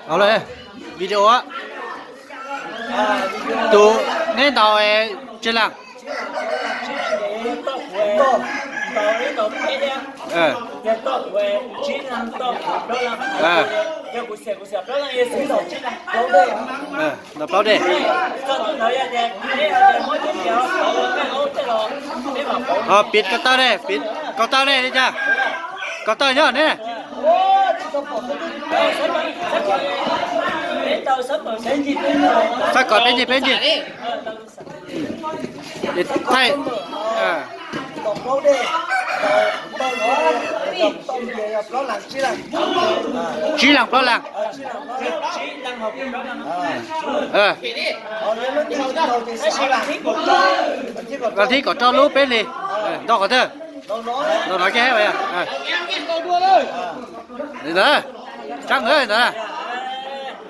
Au le, video á. Tus neb ntaus tsib leeg. Ntaus plaub dej. Ho piv ko taw ne, piv ko taw ne li cas? Ko taw nyob ne. Xav kom peb ncig peb ncig. Thaij. Tsib leeg plaub leeg. Vas thib kom rau lub peb hlis. Nto qhov twg? Nto no ke. Ntawd, tsaab ntawd ntawd.